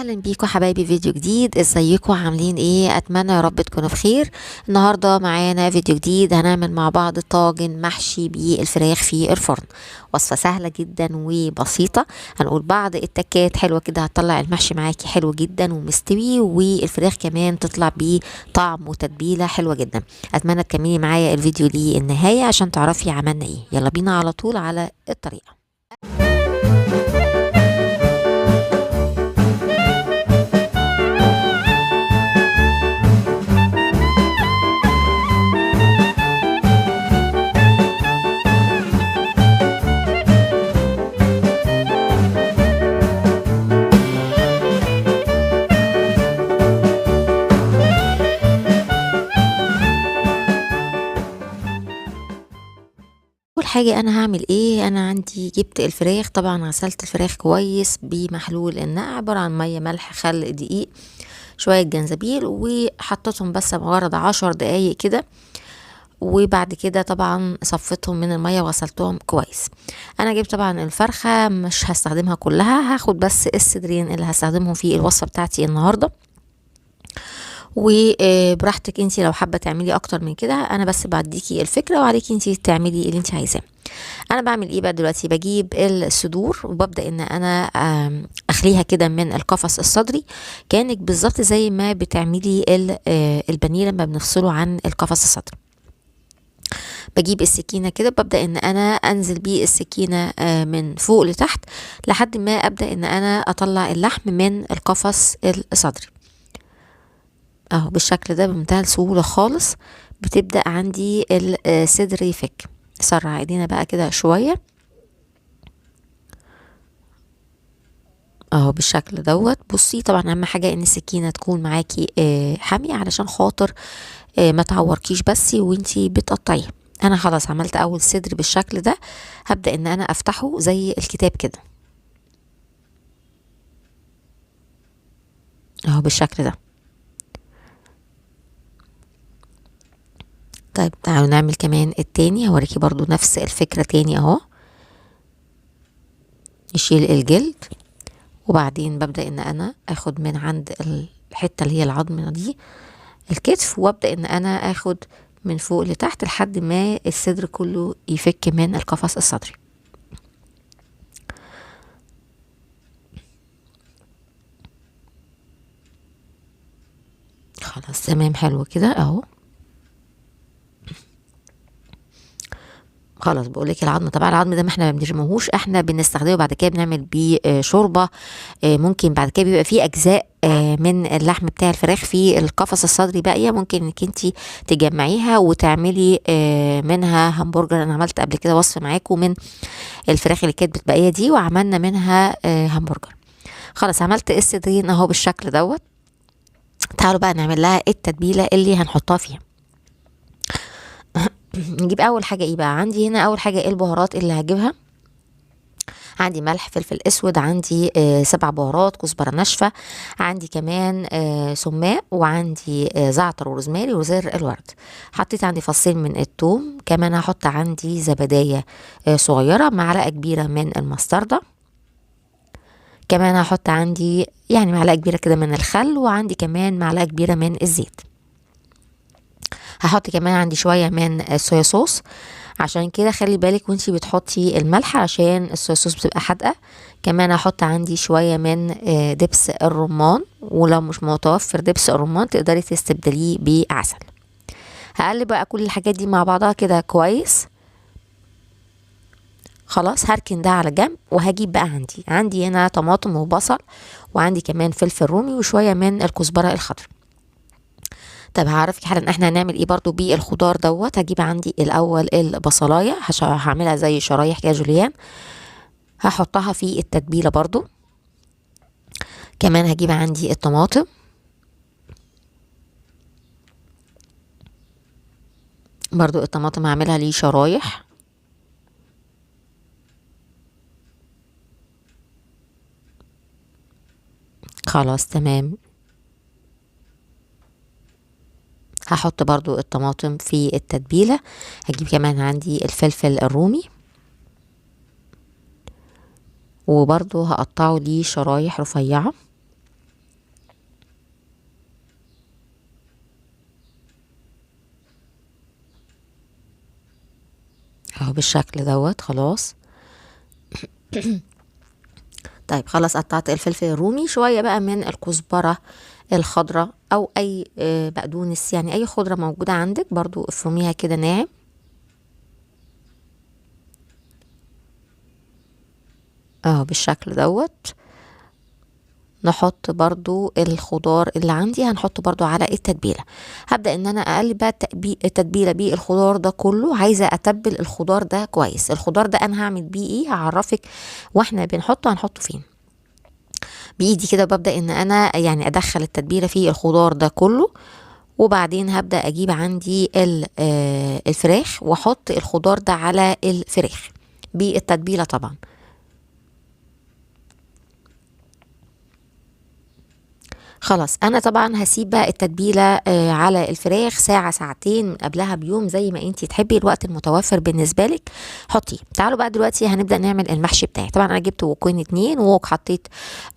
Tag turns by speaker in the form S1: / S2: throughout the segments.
S1: اهلا بيكم حبايبي، فيديو جديد. ازيكم عاملين ايه؟ اتمنى يا رب تكونوا بخير. النهارده معانا فيديو جديد، هنعمل مع بعض طاجن محشي بالفراخ في الفرن. وصفه سهلة جدا وبسيطة، هنقول بعض التكات حلوة كده هتطلع المحشي معاكي حلو جدا ومستوي، والفراخ كمان تطلع بطعم وتتبيله حلوة جدا. اتمنى تكملي معايا الفيديو للنهاية عشان تعرفي عملنا ايه. يلا بينا على طول على الطريقة. اول حاجة انا هعمل ايه؟ انا عندي جبت الفراخ، طبعا غسلت الفراخ كويس بمحلول النقع، عبارة عن مية ملح خل دقيق شوية جنزبيل، وحطيتهم بس مجرد 10 دقايق كده، وبعد كده طبعا صفيتهم من المية وغسلتهم كويس. انا جبت طبعا الفرخه مش هستخدمها كلها، هاخد بس الصدرين اللي هستخدمهم في الوصفة بتاعتي النهارده، وبراحتك انتي لو حابة تعملي اكتر من كده، انا بس بعديكي الفكرة وعليكي انتي تعملي اللي انتي عايزاه. انا بعمل ايه بقى دلوقتي؟ بجيب الصدور وببدا ان انا اخليها كده من القفص الصدري، كانك بالظبط زي ما بتعملي البانيه لما بنفصله عن القفص الصدري. بجيب السكينة كده، ببدا ان انا انزل بيه السكينة من فوق لتحت لحد ما ابدا ان انا اطلع اللحم من القفص الصدري اهو بالشكل ده بمنتهى السهولة خالص. بتبدأ عندي الصدر يفك. سرع ايدينا بقى كده شوية اهو بالشكل دوت. بصي طبعا اهم حاجة ان السكينة تكون معاكي حامية علشان خاطر ما تعوركيش بس وانتي بتقطعيها. انا خلاص عملت اول صدر بالشكل ده، هبدأ ان انا افتحه زي الكتاب كده اهو بالشكل ده. طيب تعالوا نعمل كمان التاني، هوريكي برضو نفس الفكرة تاني اهو. نشيل الجلد وبعدين ببدأ ان انا اخد من عند الحتة اللي هي العظمة دي الكتف، وابدأ ان انا اخد من فوق لتحت لحد ما الصدر كله يفك من القفص الصدري. خلاص تمام حلو كده اهو. خلاص بقولك العظم، طبعا العظم ده ما احنا ما بنرميهوش، احنا بنستخدمه بعد كده بنعمل بيه شوربة. ممكن بعد كده بيبقى فيه اجزاء من اللحم بتاع الفراخ في القفص الصدري باقية، ممكن انك انتي تجمعيها وتعملي منها همبرجر. انا عملت قبل كده وصفه معاكم من الفراخ اللي كانت بتبقيه دي وعملنا منها همبرجر. خلاص عملت الصدرين اهو بالشكل دوت. تعالوا بقى نعمل لها التتبيله اللي هنحطها فيها. نجيب اول حاجة ايه بقى؟ عندي هنا اول حاجة ايه البهارات اللي هجيبها؟ عندي ملح، فلفل اسود، عندي 7 بهارات، كزبره ناشفة، عندي كمان سماق، وعندي زعتر وروزماري وزر الورد. حطيت عندي فصين من الثوم، كمان هحط عندي زبدايه صغيرة، معلقه كبيرة من المستردة، كمان هحط عندي يعني معلقه كبيرة كده من الخل، وعندي كمان معلقه كبيرة من الزيت. هحط كمان عندي شوية من الصويا صوص، عشان كده خلي بالك وانتي بتحطي الملح عشان الصويا صوص بتبقى حادقه. كمان هحط عندي شوية من دبس الرمان، ولو مش متوفر دبس الرمان تقدري تستبدليه بعسل. هقلب بقى كل الحاجات دي مع بعضها كده كويس. خلاص هركن ده على جنب، وهجيب بقى عندي هنا طماطم وبصل، وعندي كمان فلفل رومي وشوية من الكزبره الخضراء. طب هعرفك حالا احنا هنعمل ايه برضو بالخضار دوت. هجيب عندي الاول البصلايه، هعملها زي شرايح كده جوليان، هحطها في التتبيله برضو. كمان هجيب عندي الطماطم، برضو الطماطم هعملها ليه شرايح. خلاص تمام. هحط برضو الطماطم في التتبيلة. هجيب كمان عندي الفلفل الرومي، وبرضو هقطعه ليه شرايح رفيعة. اهو بالشكل دوت. خلاص طيب خلاص قطعت الفلفل الرومي، شوية بقى من الكزبره الخضراء او اي بقدونس، يعني اي خضرة موجودة عندك برضو افرميها كده ناعم. اهو بالشكل دوت. نحط برضو الخضار اللي عندي، هنحطه برضو على التتبيلة. هبدأ ان انا اقلب بقى التتبيلة بالخضار ده كله. عايزة اتبل الخضار ده كويس. الخضار ده انا هعمل بيه ايه هعرفك واحنا بنحطه هنحطه فين. بايدي كده ببدأ ان انا يعني ادخل التتبيلة في الخضار ده كله، وبعدين هبدأ اجيب عندي الفراخ واحط الخضار ده على الفراخ بالتتبيلة طبعا. خلاص انا طبعا هسيب بقى التتبيله على الفراخ ساعة ساعتين من قبلها بيوم، زي ما انتي تحبي، الوقت المتوفر بالنسبة لك حطيه. تعالوا بقى دلوقتي هنبدا نعمل المحشي بتاعي. طبعا انا جبت ووكين 2، ووك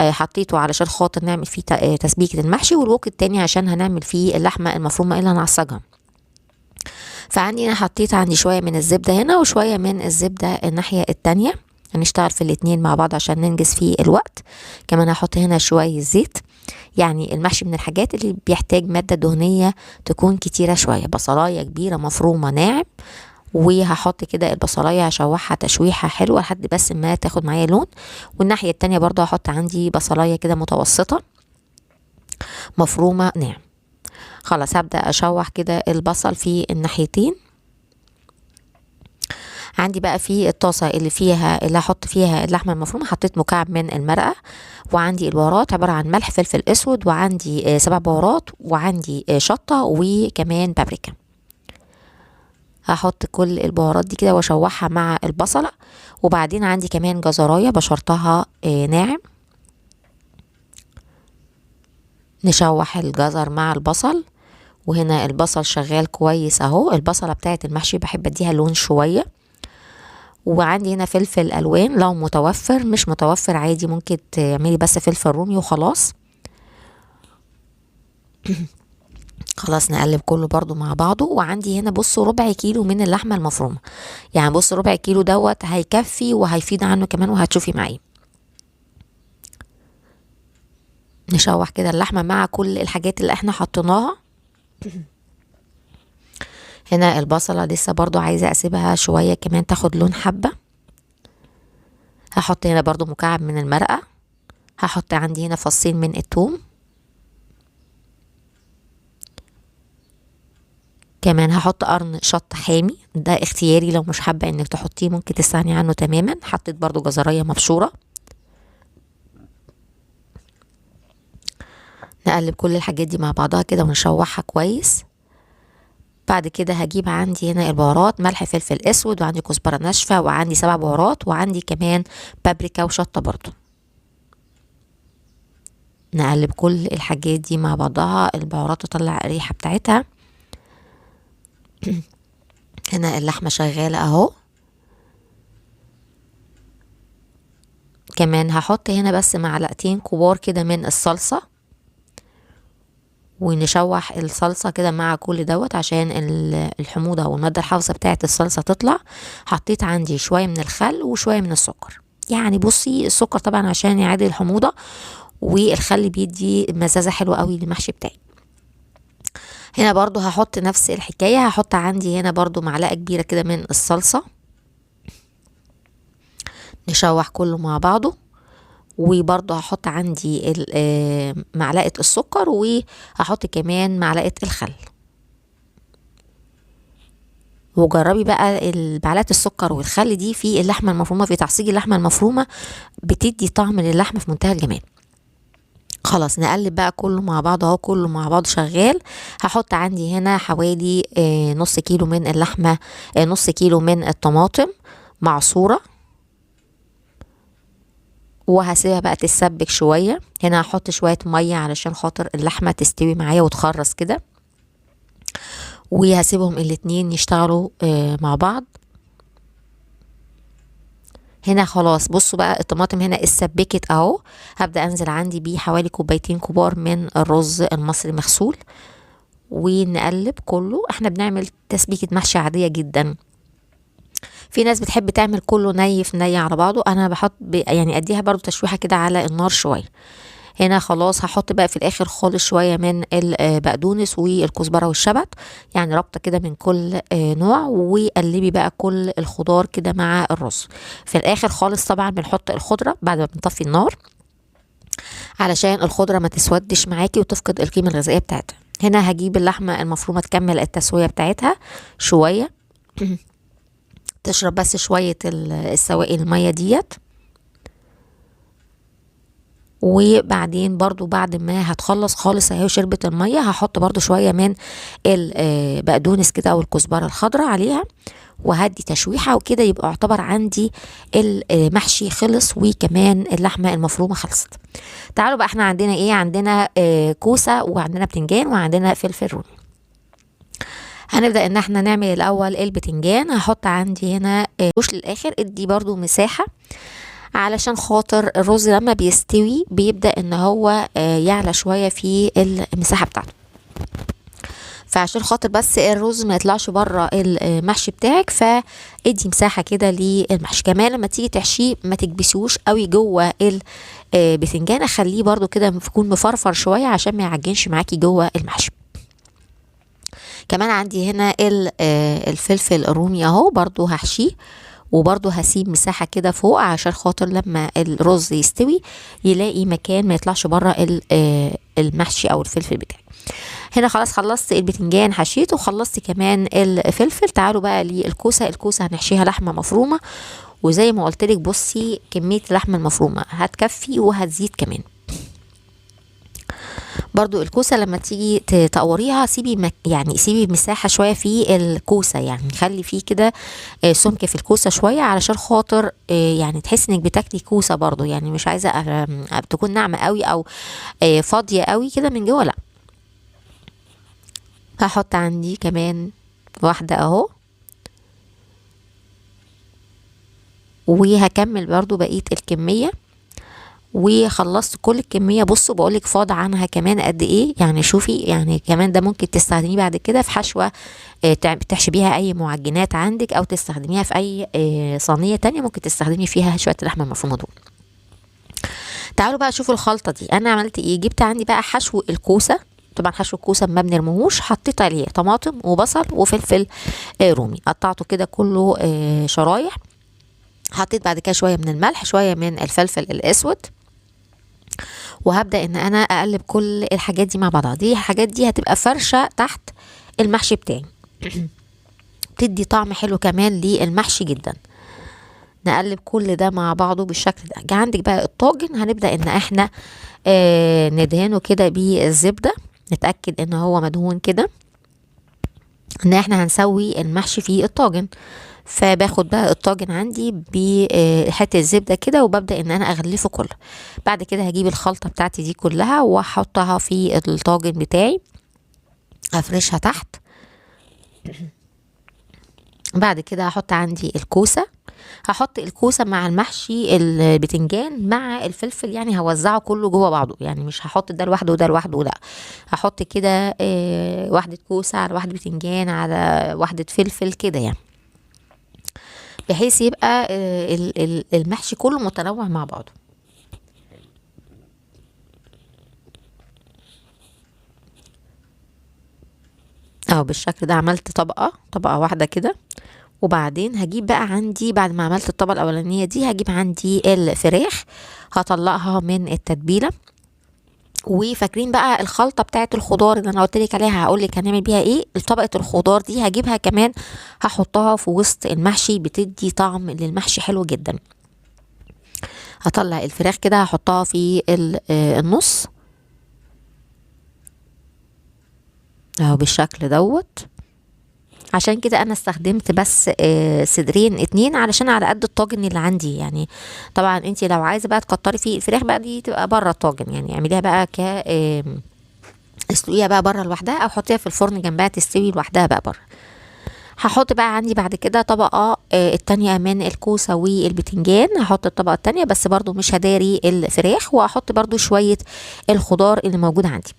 S1: حطيته علشان خاطر نعمل فيه تسبيكه المحشي، والوك التاني عشان هنعمل فيه اللحمة المفرومه اللي هنعصجها. فعندي انا حطيت عندي شوية من الزبدة هنا وشوية من الزبدة الناحية التانية، هنشتغل في الاتنين مع بعض عشان ننجز فيه الوقت. كمان هحط هنا شوية زيت، يعني المحشي من الحاجات اللي بيحتاج مادة دهنية تكون كتيرة شوية. بصلاية كبيرة مفرومة ناعم، وهحط كده البصلاية هشوحها تشويحة حلوة لحد بس ما تاخد معايا لون. والناحية التانية برضو هحط عندي بصلاية كده متوسطة مفرومة ناعم. خلاص هبدأ اشوح كده البصل في الناحيتين. عندي بقى في الطاسة اللي فيها اللي هحط فيها اللحمة المفرومة حطيت مكعب من المرقة، وعندي البهارات عبارة عن ملح فلفل اسود، وعندي 7 بهارات، وعندي شطة، وكمان بابريكا. هحط كل البهارات دي كده واشوحها مع البصلة. وبعدين عندي كمان جزراية بشرتها ناعم، نشوح الجزر مع البصل. وهنا البصل شغال كويس اهو. البصلة بتاعت المحشي بحب اديها لون شوية. وعندي هنا فلفل الوان لو متوفر، مش متوفر عادي ممكن تعملي بس فلفل رومي وخلاص. خلاص نقلب كله برضو مع بعضه. وعندي هنا بصوا ربع كيلو من اللحمة المفرومة، يعني بصوا ربع كيلو دوت هيكفي وهيفيد عنه كمان، وهتشوفي معايا. نشوح كده اللحمة مع كل الحاجات اللي احنا حطيناها. هنا البصلة لسه برضو عايزة اسيبها شوية كمان تاخد لون حبة. هحط هنا برضو مكعب من المرقة. هحط عندي هنا فصين من الثوم. كمان هحط قرن شط حامي، ده اختياري لو مش حابة انك تحطيه ممكن تستغني عنه تماما. حطيت برضو جزرية مبشورة. نقلب كل الحاجات دي مع بعضها كده ونشوحها كويس. بعد كده هجيب عندي هنا البهارات، ملح فلفل اسود، وعندي كزبره ناشفة، وعندي 7 بهارات، وعندي كمان بابريكا وشطه برضو. نقلب كل الحاجات دي مع بعضها، البهارات تطلع الريحة بتاعتها. هنا اللحمة شغالة اهو. كمان هحط هنا بس معلقتين كبار كده من الصلصه، ونشوح الصلصة كده مع كل دوت عشان الحموضة والمادة الحافظة بتاعة الصلصة تطلع. حطيت عندي شوية من الخل وشوية من السكر، يعني بصي السكر طبعا عشان يعادل الحموضة، والخل بيدي مزازة حلوة قوي للمحشي بتاعي. هنا برضو هحط نفس الحكاية، هحط عندي هنا برضو معلقة كبيرة كده من الصلصة. نشوح كله مع بعضه. وبرضه هحط عندي معلقة السكر، وهحط كمان معلقة الخل. وجربي بقى معلقة السكر والخل دي في اللحمة المفرومة، في تعصيج اللحمة المفرومة، بتدي طعم للحمة في منتهى الجمال. خلاص نقلب بقى كله مع بعض اهو، كله مع بعض شغال. هحط عندي هنا حوالي نص كيلو من اللحمة، نص كيلو من الطماطم معصورة، وهسيبها بقى تتسبك شوية. هنا هحط شوية مية علشان خاطر اللحمة تستوي معايا وتخرص كده، وهسيبهم الاتنين يشتغلوا مع بعض. هنا خلاص بصوا بقى الطماطم هنا اتسبكت اهو. هبدأ انزل عندي بيه حوالي كوبايتين كبار من الرز المصري مغسول، ونقلب كله. احنا بنعمل تسبيكة محشي عادية جدا. في ناس بتحب تعمل كله ني في ني على بعضه، انا بحط يعني اديها برضو تشويحه كده على النار شوية. هنا خلاص هحط بقى في الاخر خالص شوية من البقدونس والكزبره والشبت، يعني ربطه كده من كل نوع، وقلبي بقى كل الخضار كده مع الرز. في الاخر خالص طبعا بنحط الخضرة بعد ما بنطفي النار علشان الخضرة ما تسودش معاكي وتفقد القيمة الغذائية بتاعتها. هنا هجيب اللحمة المفرومه تكمل التسوية بتاعتها شوية، تشرب بس شوية السوائل المية ديت. وبعدين برضو بعد ما هتخلص خالص اهي شربت المية، هحط برضو شوية من البقدونس كده او الكزبره الخضراء عليها، وهدي تشويحه وكده. يبقى يعتبر عندي المحشي خلص وكمان اللحمة المفرومه خلصت. تعالوا بقى احنا عندنا ايه؟ عندنا كوسة وعندنا بتنجان وعندنا فلفل رومي. هنبدا ان احنا نعمل الاول البتنجان. هحط عندي هنا وش للاخر، ادي برضو مساحة علشان خاطر الرز لما بيستوي بيبدأ ان هو يعلى شوية في المساحة بتاعته، فعشان خاطر بس الرز ما يطلعش بره المحشي بتاعك فادي مساحة كده للمحشي. كمان لما تيجي تحشيه ما تكبسيهوش قوي جوه البتنجان، خليه برضو كده يكون مفرفر شوية عشان ما يعجنش معاكي جوه المحشي. كمان عندي هنا الفلفل الرومي اهو، برضو هحشيه وبرضو هسيب مساحة كده فوق عشان خاطر لما الرز يستوي يلاقي مكان ما يطلعش بره المحشي او الفلفل بتاعي. هنا خلاص خلصت البتنجان حشيته وخلصت كمان الفلفل. تعالوا بقى للكوسة. الكوسة هنحشيها لحمة مفرومة، وزي ما قلت لك بصي كمية اللحمة المفرومة هتكفي وهتزيد كمان. برضو الكوسة لما تيجي تقوريها سيبي يعني سيبي مساحة شوية في الكوسة، يعني خلي فيه كده سمك في الكوسة شوية علشان خاطر يعني تحس انك بتاكلي كوسة برضو، يعني مش عايزة تكون ناعمة قوي او فاضية قوي كده من جوه، لا. هحط عندي كمان واحدة اهو، وهكمل برضو بقية الكمية. وخلصت كل الكمية. بصوا بقولك فاض عنها كمان قد ايه، يعني شوفي يعني كمان ده ممكن تستخدميه بعد كده في حشوه تحشي بيها اي معجنات عندك، او تستخدميها في اي صينية تانية ممكن تستخدمي فيها شوية اللحمة المفرومه دول. تعالوا بقى شوفوا الخلطة دي انا عملت ايه. جبت عندي بقى حشو الكوسه، طبعا حشو الكوسه ما بنرميهوش، حطيت عليه طماطم وبصل وفلفل رومي، قطعته كده كله شرايح. حطيت بعد كده شوية من الملح، شوية من الفلفل الاسود، وهبدأ ان انا اقلب كل الحاجات دي مع بعضها. دي الحاجات دي هتبقى فرشة تحت المحشي بتاعي، بتدي طعم حلو كمان للمحشي جدا. نقلب كل ده مع بعضه بالشكل ده. عندك بقى الطاجن، هنبدأ ان احنا ندهنه كده بالزبدة، نتأكد ان هو مدهون كده، ان احنا هنسوي المحشي في الطاجن. فباخد بقى الطاجن عندي بحته الزبدة كده، وببدا ان انا اغلفه كله. بعد كده هجيب الخلطة بتاعتي دي كلها واحطها في الطاجن بتاعي، افرشها تحت. بعد كده هحط عندي الكوسه، هحط الكوسه مع المحشي البتنجان مع الفلفل، يعني هوزعه كله جوه بعضه، يعني مش هحط ده لوحده وده لوحده، لا هحط كده واحدة كوسة على واحدة بتنجان على واحدة فلفل كده، يعني بحيث يبقى المحشي كله متنوع مع بعضه. اهو بالشكل ده عملت طبقة واحدة كده. وبعدين هجيب بقى عندي بعد ما عملت الطبقة الأولانية دي، هجيب عندي الفراخ هطلعها من التتبيلة. وفاكرين بقى الخلطة بتاعت الخضار اللي انا قلت لك عليها، هقول لك هنعمل بيها ايه. طبقه الخضار دي هجيبها كمان هحطها في وسط المحشي، بتدي طعم للمحشي حلو جدا. هطلع الفراخ كده هحطها في النص اهو بالشكل دوت. عشان كده انا استخدمت بس صدرين 2 علشان على قد الطاجن اللي عندي. يعني طبعا انت لو عايزه بقى تكتري فيه الفراخ بقى دي تبقى بره الطاجن، يعني اعمليها بقى ك اسلقيها بقى بره لوحدها، او حطيها في الفرن جنبها تستوي لوحدها بقى بره. هحط بقى عندي بعد كده طبقه التانية من الكوسه والبتنجان، هحط الطبقة التانية بس برضو مش هداري الفراخ، وهحط برضو شوية الخضار اللي موجود عندي.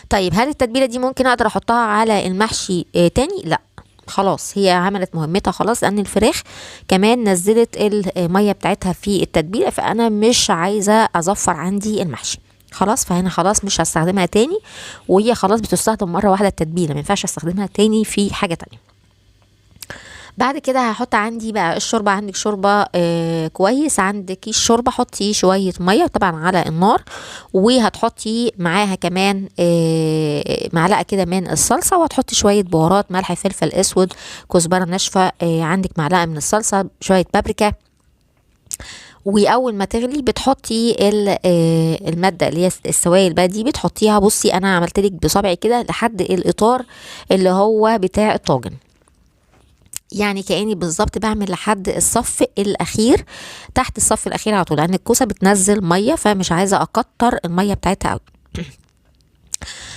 S1: طيب هل التتبيله دي ممكن اقدر احطها على المحشي تاني؟ لا، خلاص هي عملت مهمتها خلاص، لان الفراخ كمان نزلت المية بتاعتها في التتبيله، فانا مش عايزه ازفر عندي المحشي خلاص. فهنا خلاص مش هستخدمها تاني، وهي خلاص بتستخدم مرة واحدة التتبيله، ما ينفعش استخدمها تاني في حاجة تانية. بعد كده هحط عندي بقى الشوربة. عندك شوربة كويس، عندك الشوربة حطي شوية مية طبعا على النار، وهتحطي معاها كمان معلقه كده من الصلصه، وهتحطي شوية بهارات، ملح، فلفل اسود، كزبره ناشفة، عندك معلقه من الصلصه، شوية بابريكا. واول ما تغلي بتحطي المادة اللي هي السوائل بقى دي بتحطيها. بصي انا عملت لك بصبعي كده لحد الاطار اللي هو بتاع الطاجن، يعني كأني بالظبط بعمل لحد الصف الأخير، تحت الصف الأخير على طول، لأن الكوسة بتنزل مية، فمش عايزة أكتر المية بتاعتها أوي.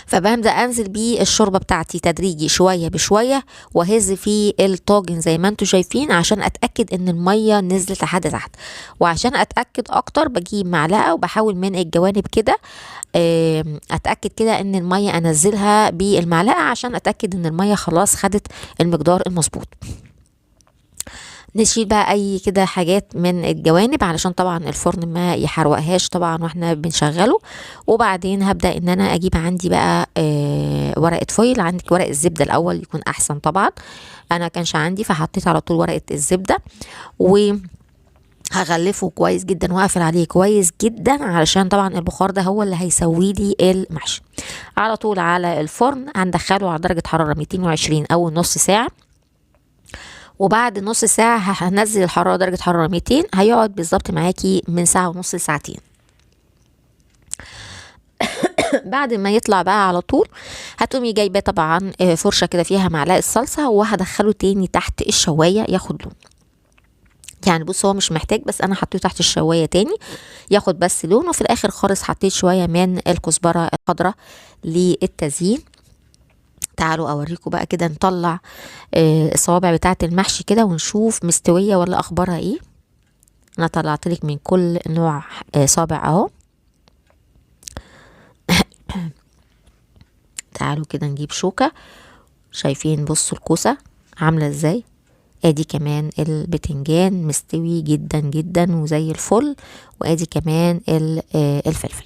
S1: فببدأ أنزل بيه الشوربة بتاعتي تدريجي شوية بشوية، وأهز في الطاجن زي ما انتوا شايفين عشان أتأكد إن المية نزلت لحد تحت. وعشان أتأكد أكتر بجيب معلقة وبحاول من الجوانب كده، أتأكد كده إن المية أنزلها بالمعلقة عشان أتأكد إن المية خلاص خدت المقدار المظبوط. نشيل بقى اي كده حاجات من الجوانب علشان طبعا الفرن ما يحرقهاش طبعا واحنا بنشغله. وبعدين هبدأ ان انا اجيب عندي بقى ورقة فويل. عندك ورق الزبدة الاول يكون احسن طبعا، انا كانش عندي فحطيت على طول ورقة الزبدة، و هغلفه كويس جدا واقفل عليه كويس جدا علشان طبعا البخار ده هو اللي هيسوي لي المحشي. على طول على الفرن هندخله على درجة حرارة 220 اول نص ساعة، وبعد نص ساعة هنزل الحرارة درجة حرارة 200، هيقعد بالظبط معاكي من ساعة ونص لساعتين. بعد ما يطلع بقى على طول هتقومي جايبة طبعا فرشة كده فيها معلقة صلصة، وهدخله تاني تحت الشواية ياخد لون. يعني بص هو مش محتاج، بس انا حطيته تحت الشواية تاني ياخد بس لون. وفي الاخر خالص حطيت شوية من الكزبرة الخضراء للتزيين. تعالوا اوريكم بقى كده، نطلع الصوابع بتاعه المحشي كده ونشوف مستوية ولا اخبارها ايه. انا طلعت لك من كل نوع صابع اهو. تعالوا كده نجيب شوكه. شايفين بصوا الكوسه عامله ازاي، ادي كمان البتنجان مستوي جدا جدا وزي الفل، وادي كمان الفلفل.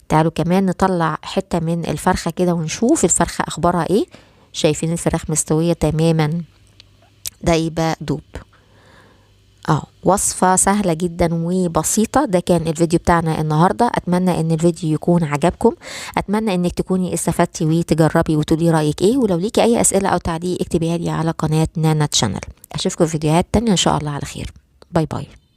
S1: تعالوا كمان نطلع حتة من الفرخة كده ونشوف الفرخة اخبارها ايه. شايفين الفراخ مستوية تماما، دايبة دوب. وصفة سهلة جدا وبسيطة. ده كان الفيديو بتاعنا النهاردة، اتمنى ان الفيديو يكون عجبكم، اتمنى انك تكوني استفدتي وتجربي وتقولي رأيك ايه. ولو ليكي اي اسئلة او تعليق اكتبيها لي على قناة نانا channel. اشوفكم في فيديوهات تانية ان شاء الله على خير. bye bye.